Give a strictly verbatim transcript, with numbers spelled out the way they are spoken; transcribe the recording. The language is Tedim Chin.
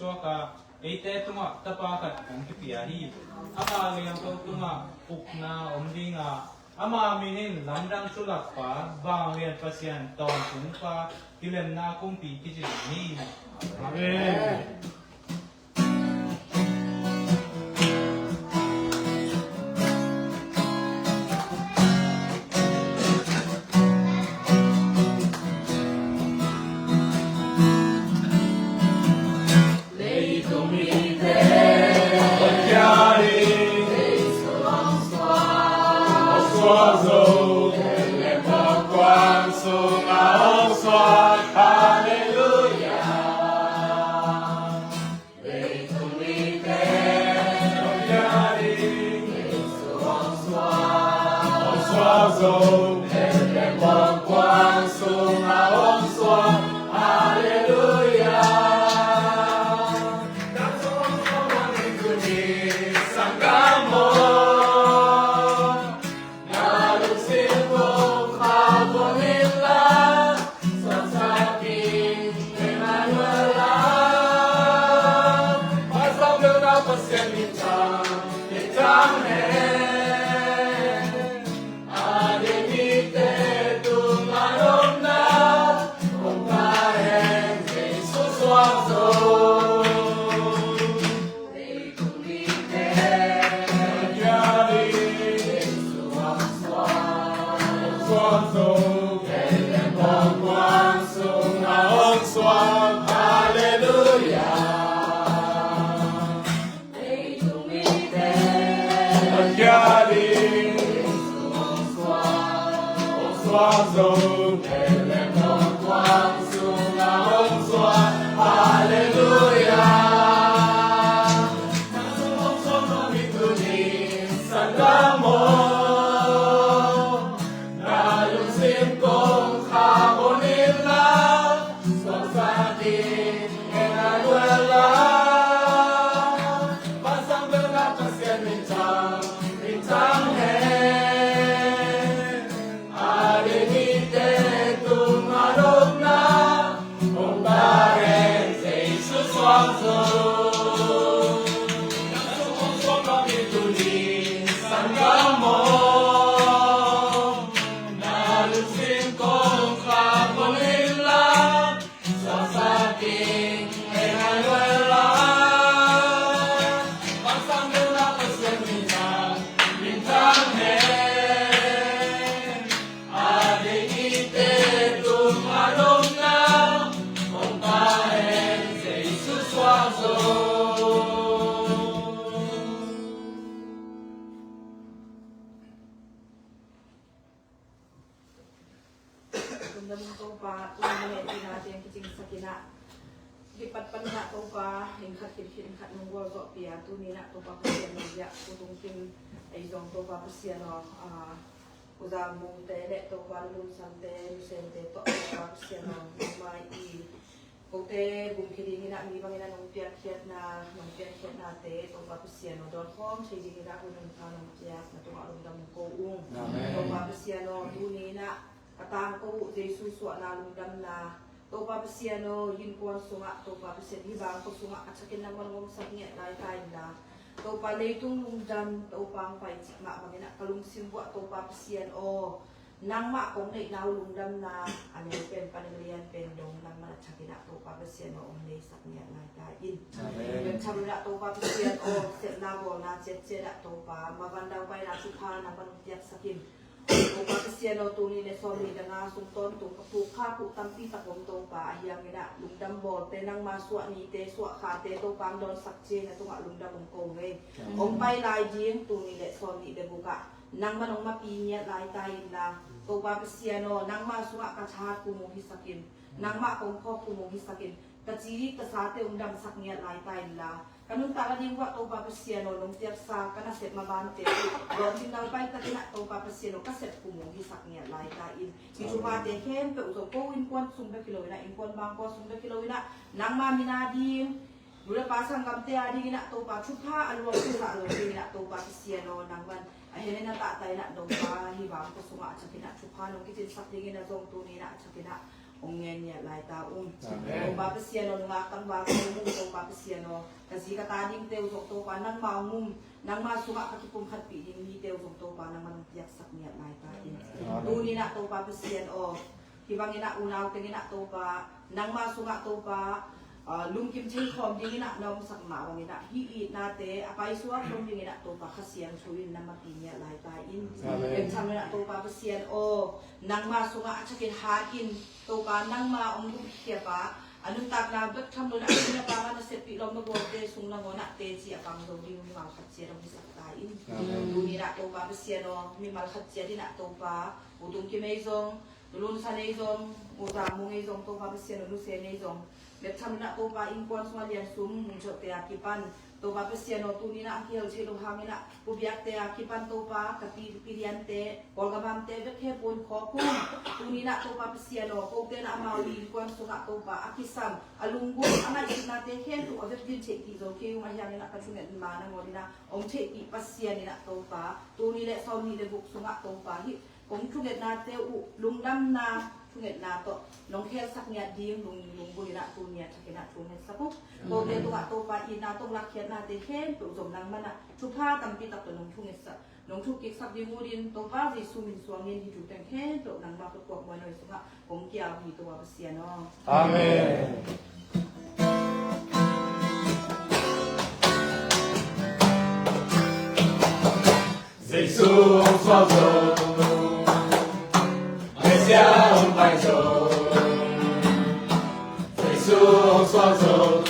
suak a, eite tungah tapa khat hong kipia hi. Ama liangko tungah ukna om ding a, ama min in Lamdang Sulakpa, Vanglian Pasian, Tawntung Pa, Kilemna Kumpi kici ding hi. Amen. Lungdam ung Topa, tuni in na teng kicingsak in ah, kipatpan in ah Topa, in khat khit khit in khat nong gualzawhpih a, tuni in ah Topa Pasian nong biak, Pu Tung Kim, ei zong Topa Pasian aw, a, Pu Zam Mung te le Topa Lun San te, Lu Sen te tawh Topa Pasian aw, nangmah i kote gumkhia ding in ah mi bang in ah nong piakkhiatna, nong piakkhiatnate Topa Pasian aw, dawn khawm thei ding in ah hun hun pha nong piak, na tungah lungdam ung ko ung. Amen. Topa Pasian aw, tuni in ah ka tangko uh Jesu suahna lungdamna, Topa Pasian aw, innkuan sungah, Topa Pasian, hih bangkua sungah a thakin nangmah nong omsak ngiat lai ta in la, Topa leitung lungdam, Topa hong pai cih mah bang in ah ka lungsim uah Topa Pasian aw, nangmah kong neihna uh lungdamna, a neu pen pan a lian pen dong nangmah a thakin ah Topa Pasian aw, hong neisak ngiat lai ta in. Amen. Bek tham in ah Topa Pasian aw, sepna bawlna ciatciat ah Topa, mavan daupaina thupha nangmah nong piaksak in. Topa Pasian aw, tul nih le sawm nih le nga sung tawntung ka puk khak uh tampi tak om Topa, ahi hangin ah lungdam bawlte nangma suah nite suah khate Topa hong dawnsak ciang na tungah lungdam ung ko ve. Amen. Hong pai lai ding tul nih le sawm nih le guk ah nangmah nong mapi ngiat lai ta in la, Topa Pasian aw, nangmah sungah ka tha kum hong hisak in, nangmah kong phawk kum hong hisak in, ka ci ka sate hong damsak ngiat lai ta in la, ka nuntak a ding uah Topa Pasian aw, nong piaksa ka nasep mabante, lawmcing nau pai takin ah Topa Pasian aw, ka sep kum hong hisak ngiat lai ta in. Hih thuphate khempeuh zong ko innkuan sung bek hi lo in ah, innkuan bangkua sung bek hi lo in ah, nangma min a ding, nu le pa sanggamte a ding in ah Topa thupha a luang thupha a luang ding in ah Topa Pasian aw, nangman a hen hen a tahta in ah dongpa hih bangkua sungah a thakin ah thupha nong kicinsak ding in ah zong tuni in ah a thakin ah Hong ngen ngiat lai ta un. Amen. Topa Pasian aw, nungak tangval ka hong um Topa Pasian aw, ka zi ka ta dingte uh zong Topa nangma hong um, nangma sungah ka kipumkhatpih ding mite uh zong Topa nangma hong piaksak ngiat lai ta in. Amen. Tuni-in ah Topa Pasian aw, hih bangin ah unau tengin ah Topa nangma sungah Topa, ah, lungkim thei khawm dingin ah na omsak mah bangin ah hih itnate a paisuak khawm dingin ah Topa Kha Siangtho in na mapih ngiat lai ta in. Amen. Bek tham loin ah Topa Pasian aw, nangma sungah a thakin hatin Topa nangma hong gupkhiapa a nuntakna bek tham loin ah a tungah pa na seppih lawm na gualte sung nangawn ah teci a pang zo ding mimal khat ciat hong hisak ta in. Amen. Tuni-in ah Topa Pasian aw, mimal khat ciat in ah Topa U Tung Kim ei zong, U Lun San ei zong, U Zam Mung ei zong, Topa Pasian aw, Nu Sen ei zong, bek tham loin ah Topa innkuan sungah lian sum nungchote a kipan Topa Pasian aw, tuni-in ah a kihel thei lo hangin ah Pu Biakte a kipan Topa ka pi, Pi Liante, Kawlgam amte bek hi pun khawk un. Tuni-in ah Topa Pasian aw, kote in ah amau innkuan sungah Topa a kisam, a lunggulh, a ngaihsutnate khempeuh a vekvin theihpih zo kei ung, ahih hangin ah ka thungetna nangawn in ah hong theihpih Pasian in ah Topa, tul nih leh sawmnih leh guk sungah Topa hih kong thungetnate uh lungdamna thungetna tawh nong khelsak ngiat ding lung, lunggulh in ah tuni a thakin ah thungetsak uh. Kote tungah Topa itna tawh lakkhiatnate khempeuh zong nangman ah thupha tampi tak tawh nong thungetsak, nong thukiksak ding uh in Topa Jesu min suangin hih thu teng khempeuh nangma ka kuak muanhuai sungah kong kiau hi Topa Pasian aw. Amen. Jesu hong suak zo, Mesia hong pai zo. Jesu hong suak zo,